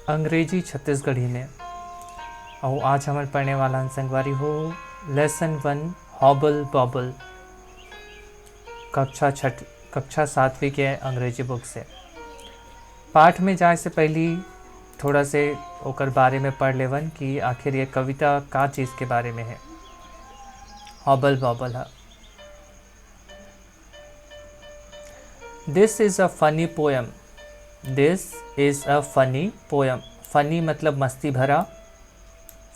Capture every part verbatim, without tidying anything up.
अंग्रेजी छत्तीसगढ़ी में। अउ आज हमन पढ़ने वाला हन संगवारी हो, लेसन वन, हॉबल बॉबल, कक्षा छठ, कक्षा सातवीं के अंग्रेजी बुक से। पाठ में जाए से पहली थोड़ा से ओकर बारे में पढ़ लेवन कि आखिर ये कविता का चीज़ के बारे में है। हॉबल बॉबल है। This is a funny poem. This is a funny poem. Funny मतलब मस्ती भरा,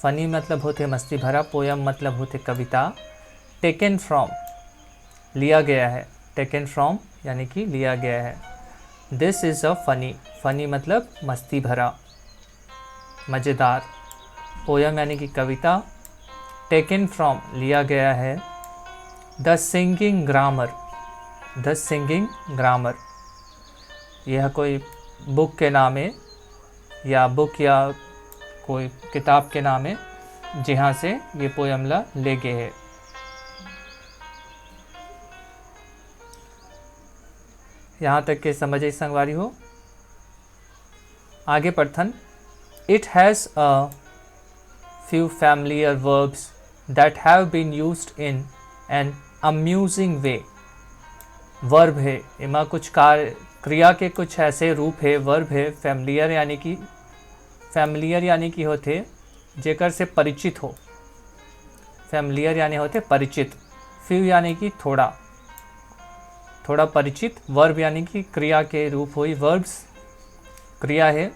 फनी मतलब होते मस्ती भरा, पोयम मतलब होते कविता। टेकन फ्रॉम, लिया गया है। टेकन फ्रॉम यानी कि लिया गया है। दिस इज़ अ फनी, फनी मतलब मस्ती भरा, मज़ेदार। पोयम यानी कि कविता। टेकन फ्रॉम, लिया गया है। The singing grammar, the singing grammar, यह कोई बुक के नाम है या बुक या कोई किताब के नाम है, जहाँ से ये पोयम ला ले गए है। यहाँ तक के समझ आई संगवारी हो। आगे पढ़थन। It has a few familiar verbs that have been used in an amusing way. Verb है, एमा कुछ कार्य, क्रिया के कुछ ऐसे रूप है, वर्ब है, फैमिलियर यानी कि, फैमिलियर यानी कि होते जेकर से परिचित हो। फैमिलियर यानी होते परिचित। फ्यू यानी कि थोड़ा, थोड़ा परिचित। वर्ब यानी कि क्रिया के रूप हुई, वर्ब्स क्रिया है।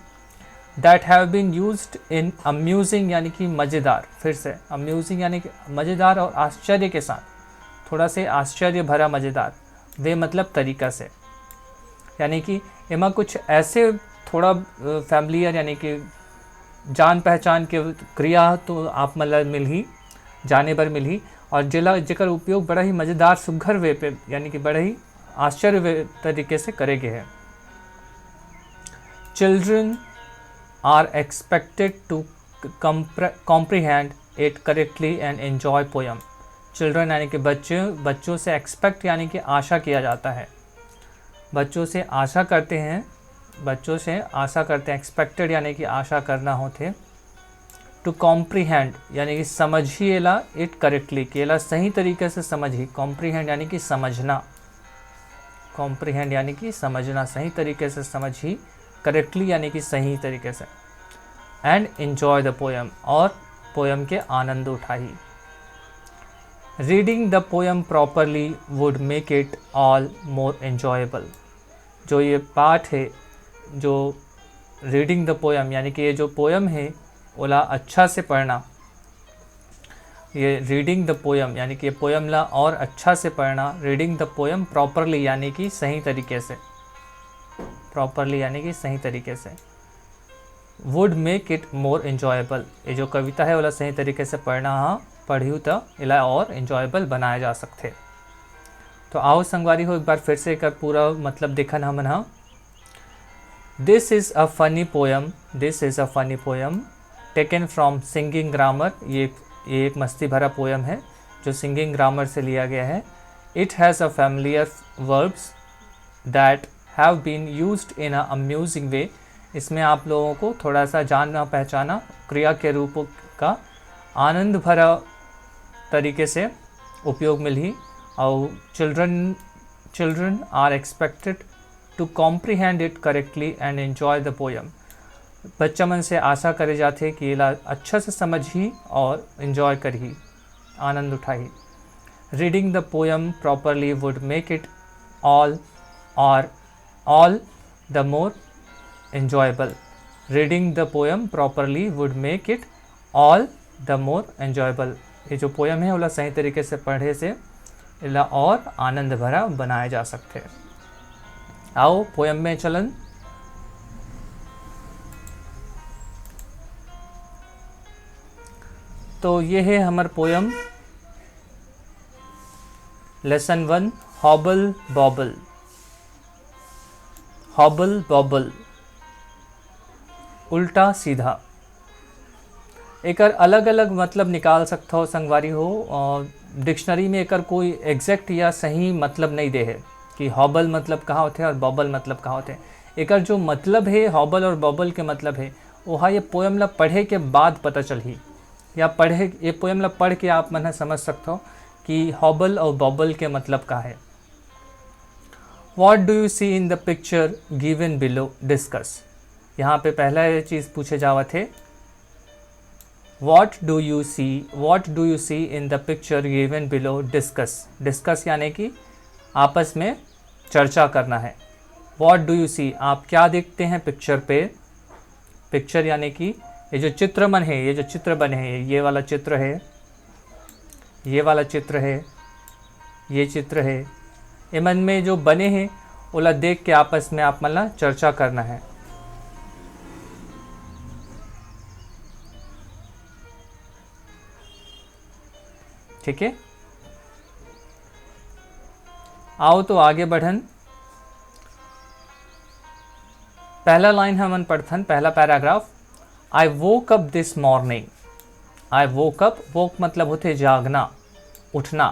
That have been used in amusing यानी कि मज़ेदार। फिर से अम्यूजिंग यानी कि मज़ेदार और आश्चर्य के साथ, थोड़ा से आश्चर्य भरा मज़ेदार। वे मतलब तरीका से, यानी कि एमा कुछ ऐसे थोड़ा फैमिलियर यानी कि जान पहचान के क्रिया तो आप मन ल मिलही, जाने बर मिलही, और जेला, जेकर उपयोग बड़ा ही मज़ेदार सुघर वे पे यानी कि बड़ा ही आश्चर्य वे तरीके से करे गे है। Children are expected to comprehend it correctly and enjoy poem. Children यानी कि बच्चे, बच्चों से एक्सपेक्ट यानी कि आशा किया जाता है, बच्चों से आशा करते हैं, बच्चों से आशा करते हैं, एक्सपेक्टेड यानी कि आशा करना होते। टू कॉम्प्रीहेंड यानी कि समझिए ला, इट करेक्टली, कि एला सही तरीके से समझी। कॉम्प्रीहेंड यानी कि समझना, कॉम्प्रीहेंड यानी कि समझना, सही तरीके से समझी। करेक्टली यानी कि सही तरीके से। एंड एंजॉय द पोएम, और पोएम के आनंद उठाही। Reading the poem properly would make it all more enjoyable. जो ये पाठ है, जो रीडिंग द पोएम यानी कि ये जो पोएम है ओला अच्छा से पढ़ना, ये रीडिंग द पोएम यानी कि ये पोएम ला और अच्छा से पढ़ना। रीडिंग द पोएम प्रॉपरली यानी कि सही तरीके से, प्रॉपरली यानी कि सही तरीके से। Would make it more enjoyable, ये जो कविता है ओला सही तरीके से पढ़ना, हाँ पढ़ियो त एला और एंजॉयबल बनाया जा सकथे। तो आओ संगवारी हो, एक बार फिर से एकर पूरा मतलब देखन हमन हा। This is a funny poem, this is a funny poem taken from Singing Grammar। ये, ये एक मस्ती भरा पोएम है जो सिंगिंग ग्रामर से लिया गया है। It has a familiar verbs that have been used in a amusing way। इसमें आप लोगों को थोड़ा सा जानना पहचाना क्रिया के रूपों का आनंद भरा तरीके से उपयोग मिलही। और children, children are expected to comprehend it correctly and enjoy the poem। बच्चा मन से आशा करे जाथे कि एला अच्छा से समझही और एंजॉय करही, आनंद उठाही। Reading the poem properly would make it all or all the more enjoyable। Reading the poem properly would make it all the more enjoyable। ये जो पोएम है ओला सही तरीके से पढ़े से एला और आनंद भरा बनाया जा सकथे। आओ पोएम में चलन। तो ये है हमर पोएम, लेसन वन, हॉबल बॉबल। हॉबल बॉबल, उल्टा सीधा। एकर अलग-अलग मतलब निकाल सकथव संगवारी हो। अ, डिक्शनरी में एकर कोई एग्जैक्ट या सही मतलब नहीं दे हे कि हॉबल मतलब कहाँ होथे और बॉबल मतलब कहाँ होथे। एकर जो मतलब हे, हॉबल और बॉबल के मतलब हे, ओहा ये पोएम ला पढ़े के बाद पता चलही, या पढ़े, ये पोएम ला पढ़ के आप मन ह समझ सकथो कि हॉबल और बॉबल के मतलब का है। What do you see in the picture given below? Discuss। यहाँ पे पहला ये चीज़ पूछे जावत है, What do you see, what do you see in the picture given below? Discuss। Discuss यानी कि आपस में चर्चा करना है। What do you see, आप क्या देखते हैं पिक्चर पे? पिक्चर यानी कि ये जो चित्र मन है, ये जो चित्र बने हैं, ये वाला चित्र है, ये वाला चित्र है, ये चित्र है, ये मन में जो बने हैं, ओला देख के आपस में आप मन ला चर्चा करना है। ठीक है, आओ तो आगे बढ़न। पहला लाइन हमन पढ़थन, पहला paragraph. I woke up this morning। I woke up, woke मतलब होते जागना, उठना।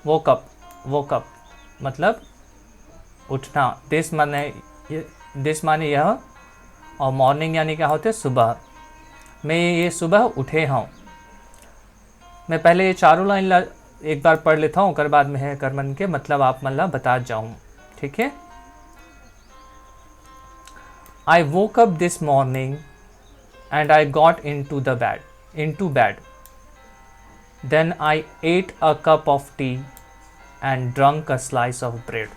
Woke up, woke up मतलब उठना। दिस माने ये, दिस माने यह, और मॉर्निंग यानी क्या होते? सुबह। मैं ये सुबह उठे हूँ। मैं पहले ये चारों लाइन ला एक बार पढ़ लेता हूँ, ओकर बाद में है करमन के मतलब आप मन ला बता जाऊँ। ठीक है, I woke up this morning and I got into the bed, into bed. Then I ate a cup of tea and drunk a slice of bread.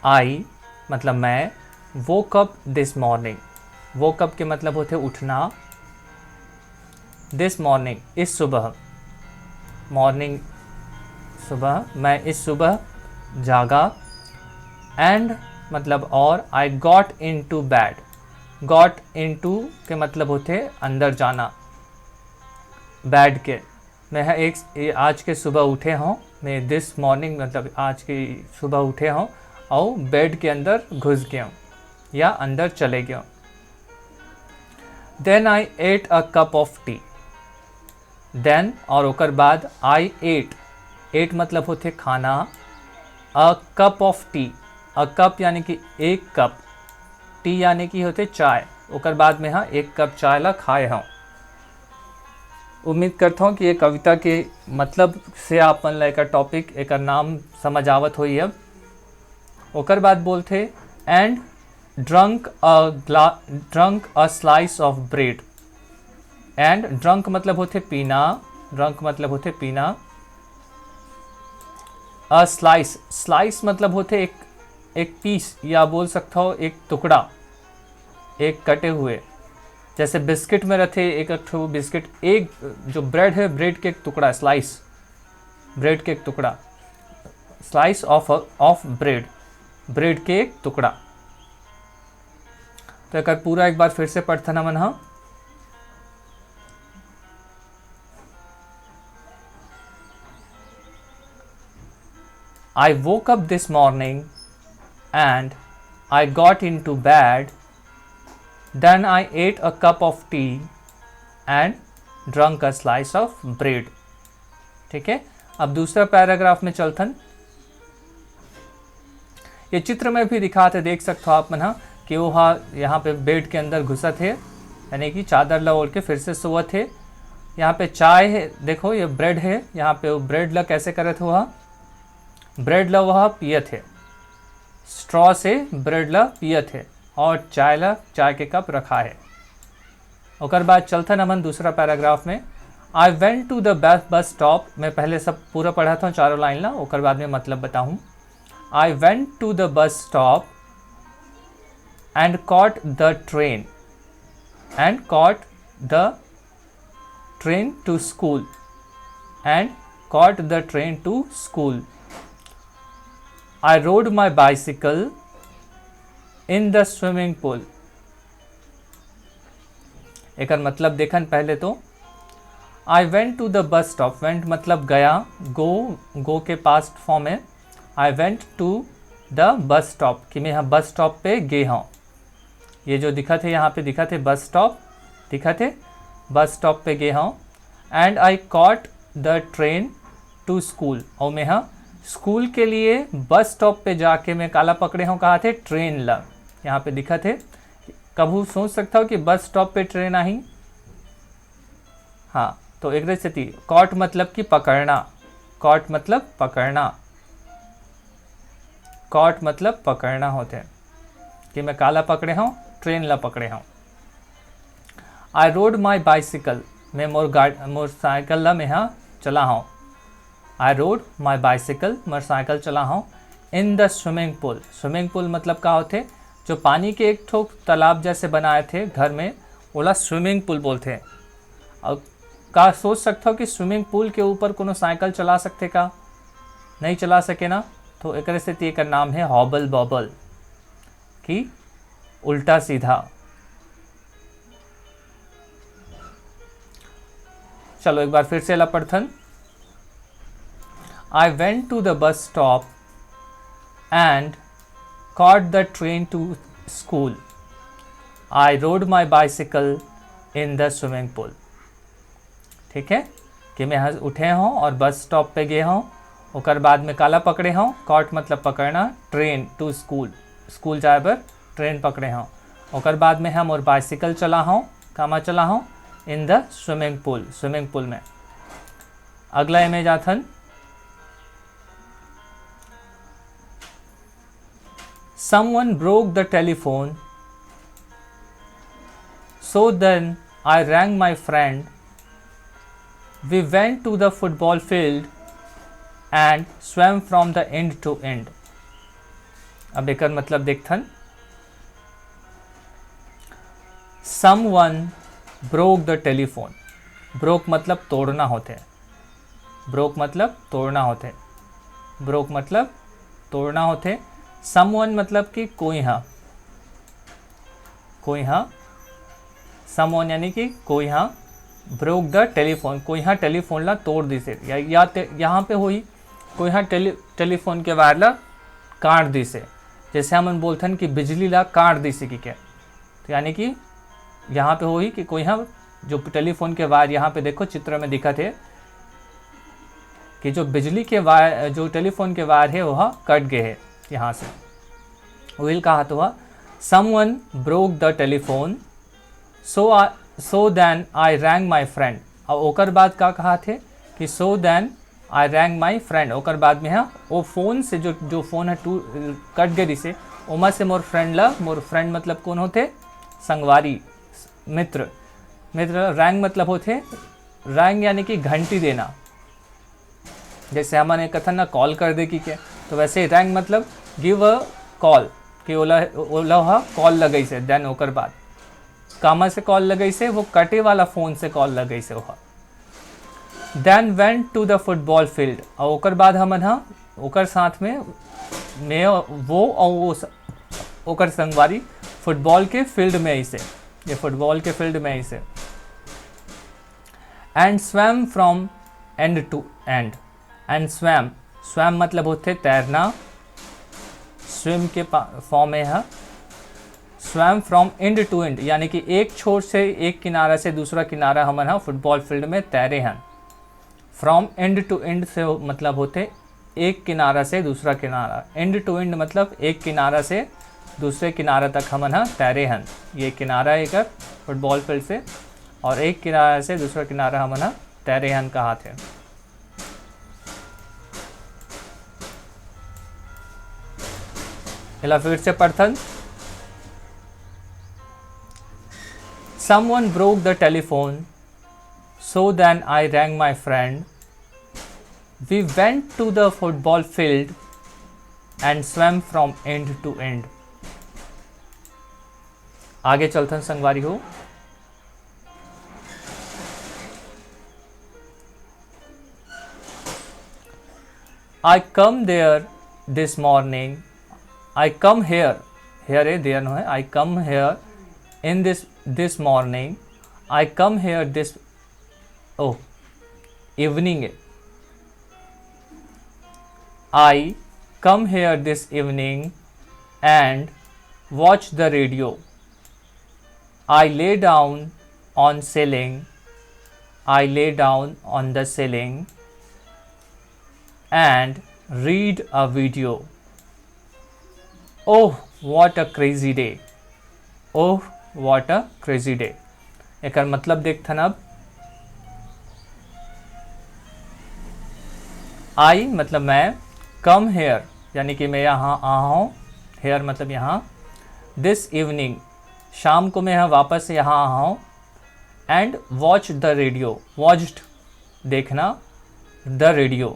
I मतलब मैं, woke up this morning। Woke up के मतलब होते उठना। This morning, इस सुबह। Morning, सुबह, मैं इस सुबह जागा। And मतलब और, I got into bed। Got into के मतलब होते अंदर जाना, बेड के। मैं ह एक, ये आज के सुबह उठे हूँ, मैं दिस मॉर्निंग मतलब आज की सुबह उठे हूँ और बेड के अंदर घुस गया हूँ या अंदर चले गया हूँ। Then I ate a cup of tea। Then और ओकर बाद I ate, ate मतलब होते खाना, a cup of tea, a cup यानी कि एक कप, टी यानी कि होते चाय। ओकर बाद में हाँ एक कप चाय ला खाए हूँ। उम्मीद करता हूँ कि ये कविता के मतलब से आप मन ला एकर टॉपिक, एकर नाम समझ आवत होई। अब ओकर बाद बोलथे, and drunk a gla drunk a slice of bread। And drunk मतलब होते पीना, drunk मतलब होते पीना। A slice, slice मतलब होते एक, एक पीस या बोल सकता हो एक टुकड़ा, एक कटे हुए। जैसे बिस्किट में रहते एक ठो बिस्किट, एक जो ब्रेड है, ब्रेड के एक टुकड़ा, स्लाइस, ब्रेड के एक टुकड़ा, slice of of bread, bread के एक टुकड़ा। तो एकर पूरा एक बार फिर से पढ़थन हमन ह। I woke up this morning and I got into bed। Then I ate a cup of tea and drunk a slice of bread। ठीक है, अब दूसरा पैराग्राफ में चलथन। ये चित्र में भी दिखाते, देख सकते हो आप मन ह कि वो हा यहाँ पे बेड के अंदर घुसत है, यानी कि चादर ला ओढ़ के फिर से सोवत है। यहाँ पे चाय है, देखो ये ब्रेड है, यहाँ पे वो ब्रेड ला कैसे करत हो हा, ब्रेड ला वह पियत है, स्ट्रॉ से ब्रेड ला पियत है और चाय ला, चाय के कप रखा है। ओकर बाद चलथन हमन दूसरा पैराग्राफ में। I went to the bus bus stop। मैं पहले सब पूरा पढ़ा था चारों लाइन ला, ओकर बाद में मतलब बताऊँ। I went to the bus stop and caught the train and caught the train to school and caught the train to school। I rode my bicycle in the swimming pool। एकर मतलब देखन पहले तो, I went to the bus stop। Went मतलब गया, go, go के past form है। I went to the bus stop कि मैं यहाँ बस स्टॉप पे गे हूँ। ये जो दिखत है, यहाँ पे दिखत है बस स्टॉप, दिखत है, बस स्टॉप पे गे हूँ। And I caught the train to school। और मैं, हाँ, स्कूल के लिए बस स्टॉप पे जाके मैं काला पकड़े हूँ, कहा थे, ट्रेन ला। यहाँ पे दिखा थे, कभू सोच सकता हो कि बस स्टॉप पे ट्रेन आई? हाँ, तो एक स्थिति, कॉट मतलब कि पकड़ना, कॉट मतलब पकड़ना, कॉट मतलब पकड़ना होते हैं कि मैं काला पकड़े हूँ, ट्रेन ला पकड़े हूँ। I rode my bicycle, मैं मोर गाड़ मोर साइकिल ला मैं, हाँ, चला हूँ। I rode my bicycle, मोर साइकिल चला हूँ। In the swimming pool, swimming pool मतलब का होते? जो पानी के एक ठो तालाब जैसे बनाए थे घर में, ओला स्विमिंग पूल बोलते हैं। अब का सोच सकता हो कि स्विमिंग पूल के ऊपर कोनो साइकिल चला सकते का? नहीं चला सके ना। तो एक स्थिति, एक नाम है हॉबल बॉबल, कि उल्टा सीधा। चलो एक बार फिर से ला पढ़थन। I went to the bus stop and caught the train to school. I rode my bicycle in the swimming pool। ठीक है, कि मैं हंस उठे हूँ और बस स्टॉप पे गए हूँ, ओकर बाद में काला पकड़े हूँ, कॉट मतलब पकड़ना, ट्रेन टू स्कूल, स्कूल जाए बर ट्रेन पकड़े हूँ। ओकर बाद में हम और बाइसिकल चला हूँ, कामा चला हूँ, in the swimming pool, swimming pool में। अगला इमेज आथन। Someone broke the telephone, so then I rang my friend. We went to the football field and swam from the end to end. अब एकर मतलब देखथन, someone broke the telephone। Broke मतलब तोड़ना होते, broke मतलब तोड़ना होते, ब्रोक मतलब तोड़ना होते। समवन मतलब कि कोई हा, कोई हा। समवन यानी कि कोई हा। ब्रोक द टेलीफोन, कोई हा टेलीफोन ला तोड़ दिसे। या, या ते, यहाँ पे होई, कोई हा टेली टेलीफोन के वायर ला काट दिसे। जैसे हमन बोलथन कि बिजली ला काट दिसे कि क्या, तो यानी कि यहाँ पे होई कि कोई हा जो टेलीफोन के वायर, यहाँ पे देखो चित्र में दिखत हे कि जो बिजली के वायर, जो टेलीफोन के वायर हे, वह कट गए हे यहाँ से। उहिल कहा तो वह, someone broke the telephone, so I, so then I rang my friend। और ओकर बाद का कहा थे कि so then I rang my friend। ओकर बाद में हा, वो फोन से जो, जो फोन है टू, कट गए रिसे, ओमा से मोर फ्रेंड ला, मोर फ्रेंड मतलब कौन होते? संगवारी, मित्र। मित्र, रैंग मतलब होते, रैंग यानी कि घंटी देना। जैसे हमन एक कथन ना, कॉल कर दे कि के, तो वैसे ही रैंग मतलब give a call, कि ओला, ओला हा कॉल लगई से, देन ओकर बाद। कामा से कॉल लगई से? वो कटे वाला फोन से कॉल लगई से ओहा। Then went to the football field। और ओकर बाद हमन हा ओकर साथ में, मैं, वो और वो स-, ओकर संगवारी फुटबॉल के फील्ड में अइसे, ये फुटबॉल के फील्ड में अइसे। And swam from end to end। And swam, swam मतलब होते तैरना। स्विम के फॉर्म में है। Swam from end to end, यानी कि एक छोर से, एक किनारा से दूसरा किनारा हमन हा फुटबॉल फील्ड में तैरे हन। From end to end से हो-, मतलब होते एक किनारा से दूसरा किनारा। End to end मतलब एक किनारा से दूसरे किनारा तक हमन हा तैरे हन। ये किनारा है एकर फुटबॉल फील्ड से, और एक किनारा से दूसरा किनारा हमन हा तैरे हन कहा थे। एला फिर से पढ़थन। Someone broke the telephone, so then I rang my friend। We went to the football field and swam from end to end। आगे चलथन संगवारी हो। I come there this morning। I come here, here A there no है। I come here in this, this morning। I come here this, oh, evening है। I come here this evening and watch the radio। I lay down on ceiling। I lay down on the ceiling। and read a video. Oh, what a crazy day! Oh, what a crazy day! एकर मतलब देखथन अब। I मतलब मैं, come here यानी कि मैं यहाँ आया हूँ, here मतलब यहाँ, this evening शाम को मैं यहाँ वापस यहाँ आया हूँ, and watch the radio, watched देखना, the radio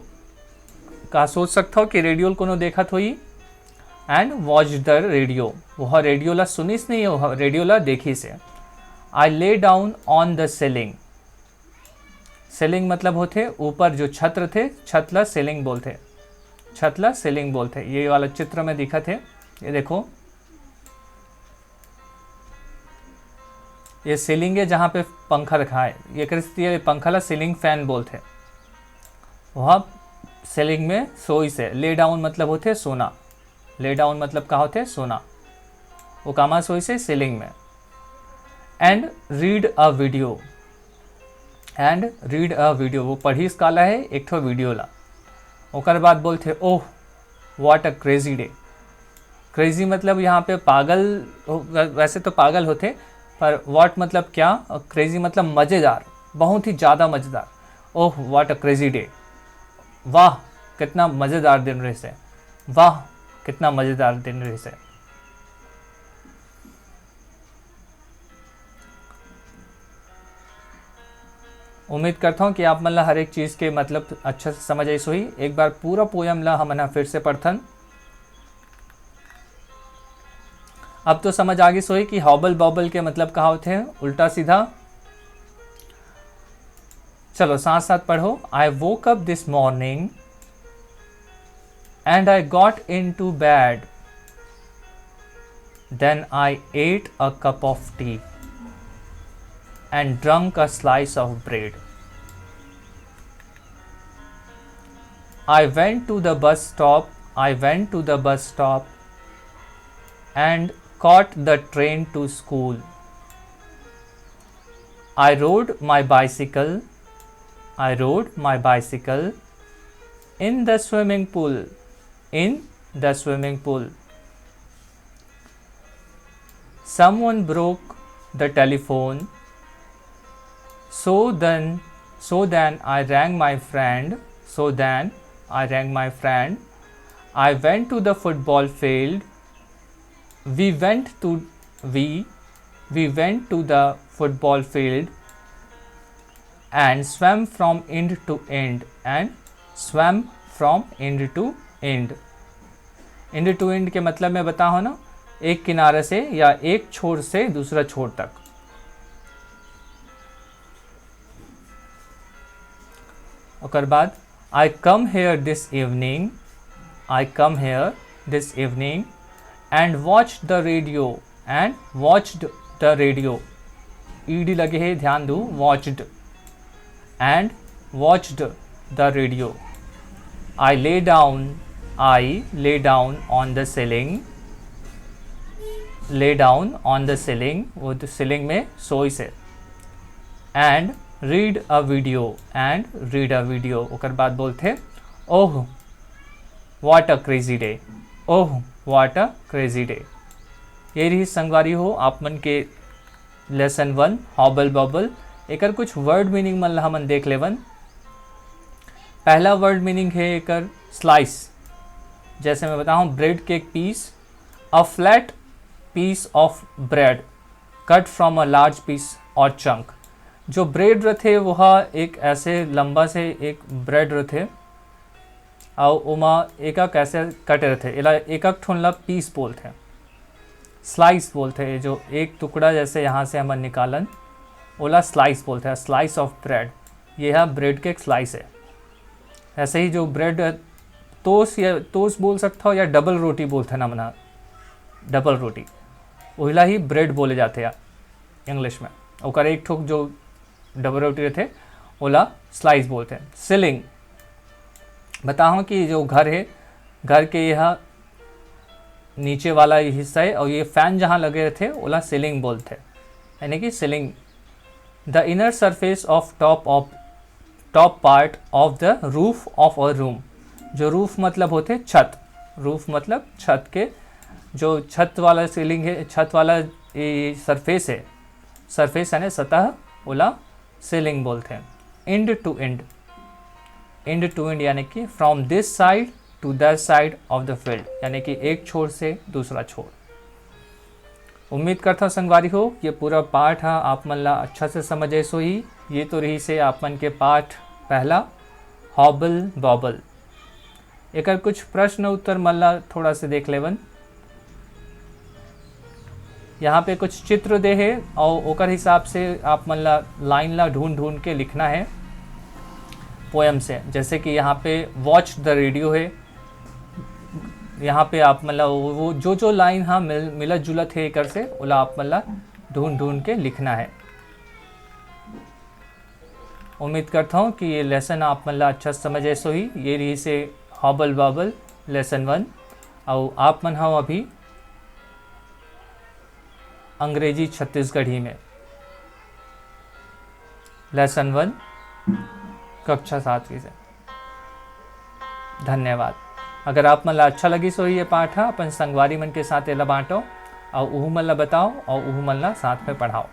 का सोच सकता हो कि रेडियो कोनो देखत होई, and watch the radio वह रेडियो ला सुनिस नहीं, वह रेडियो ला देखिस हे। I lay down on the ceiling। Ceiling मतलब होथे ऊपर जो छत रथे, छत ला ceiling बोलथे, छत ला ceiling बोलथे। ये वाला चित्र में दिखत हे, ये देखो, ये ceiling है जहाँ पे पंखा रखा है, ये कह सकती है पंखा ला ceiling fan बोलथे। वह ceiling में सोइस हे। Lay down मतलब होथे सोना, lay down मतलब का होथे? सोना। वो कामा सोइस हे? Ceiling में। And read a video, and read a video वो पढ़िस काला हे? एक ठो वीडियो ला। ओकर बाद बोलथे, Oh, what a crazy day! Crazy मतलब यहाँ पे पागल हो-, वै-, वैसे तो पागल होथे, पर what मतलब क्या, और crazy मतलब मज़ेदार, बहुत ही ज़्यादा मज़ेदार। Oh, what a crazy day! वाह, कितना मज़ेदार दिन रहिस हे, वाह, कितना मज़ेदार दिन रहिस हे। उम्मीद करता हूँ कि आप मन ला हर एक चीज़ के मतलब अच्छा से समझ आइस होही। एक बार पूरा पोएम ला हमन ह फिर से पढ़थन। अब तो समझ आ गिस होही कि हॉबल बॉबल के मतलब का होथे, उल्टा सीधा। चलो साथ साथ पढ़ो। I woke up this morning and I got into bed. Then I ate a cup of tea and drunk a slice of bread. I went to the bus stop. I went to the bus stop and caught the train to school. I rode my bicycle. I rode my bicycle in the swimming pool. In the swimming pool. Someone broke the telephone. So then, so then I rang my friend. So then I rang my friend. I went to the football field. We went to we we went to the football field and swam from end to end and swam from end to end। End to end के मतलब मैं बता हूँ ना, एक किनारे से या एक छोर से दूसरा छोर तक। ओकर बाद, I come here this evening, I come here this evening and watch the radio and watched the radio। ED लगे हे, ध्यान दो, watched and watched the radio। I lay down, I lay down on the ceiling, lay down on the ceiling, वो तो ceiling में सोइस हे। And read a video, and read a video। ओकर बाद बोलथे, Oh, what a crazy day! Oh, what a crazy day! ये रही संगवारी हो आप मन के lesson one, हॉबल बॉबल। एकर कुछ word meaning मन ला हमन देख लेवन। पहला word meaning है एकर slice, जैसे मैं बताऊँ, bread के एक piece, a flat piece of bread cut from a large piece or chunk। जो ब्रेड रथे वह एक ऐसे लंबा से एक ब्रेड रथे, अउ ओमा एकक ऐसे कटे रथे, एला एकक ठोन ला पीस बोलथे, स्लाइस बोलथे। जो एक टुकड़ा जैसे यहाँ से हमन निकालन, ओला स्लाइस बोलथे, slice of bread। ये ह ब्रेड के एक स्लाइस है। ऐसे ही जो ब्रेड तोस या तोस बोल सकता हो, या डबल रोटी बोलथे ना मना, डबल रोटी, ओहिला ही ब्रेड बोले जाथे यार इंग्लिश में। ओकर एक ठोक जो डबल रोटी रथे, ओला स्लाइस बोलथे। सीलिंग बताहूँ कि जो घर है, घर के यह नीचे वाला हिस्सा है और ये फैन जहाँ लगे रथे, ओला सीलिंग बोलथे, यानी कि ceiling. The inner surface of top of top part of the roof of a room। जो roof मतलब होथे छत, roof मतलब छत के, जो छत वाला ceiling है, छत वाला ये surface है, surface यानी सतह, ओला ceiling बोलथे। End to end, end to end यानी कि from this side to that side of the field, यानी कि एक छोर से दूसरा छोर। उम्मीद करता हूँ संगवारी हो, ये पूरा पाठ ह आप मन ला अच्छा से समझ आइस होही। ये तो रहिसे आप मन के पाठ पहला, Hobble Bobble। एकर कुछ प्रश्न उत्तर मन ला थोड़ा से देख लेवन। यहाँ पे कुछ चित्र दे हे और ओकर हिसाब से आप मन ला line ला ढूंढ ढूंढ के लिखना है poem से। जैसे कि यहाँ पे Watch the Radio है, यहाँ पे आप मन ला वो, वो जो जो line हाँ मिल, मिलत जुलत है एकर से, ओला आप मन ला ढूंढ ढूंढ के लिखना है। उम्मीद करता हूँ कि ये lesson आप मन ला अच्छा समझ आइस होही। ये रहिसे Hobble Bobble lesson one। और आप मन हा अभी अंग्रेजी छत्तीसगढ़ी में lesson one कक्षा सातवीं से। धन्यवाद। अगर आप मन ला अच्छा लगिस होही ये पाठ ह, अपन संगवारी मन के साथ एला बांटो और उहू मन ला बताओ और उहू मन ला साथ में पढ़ाओ।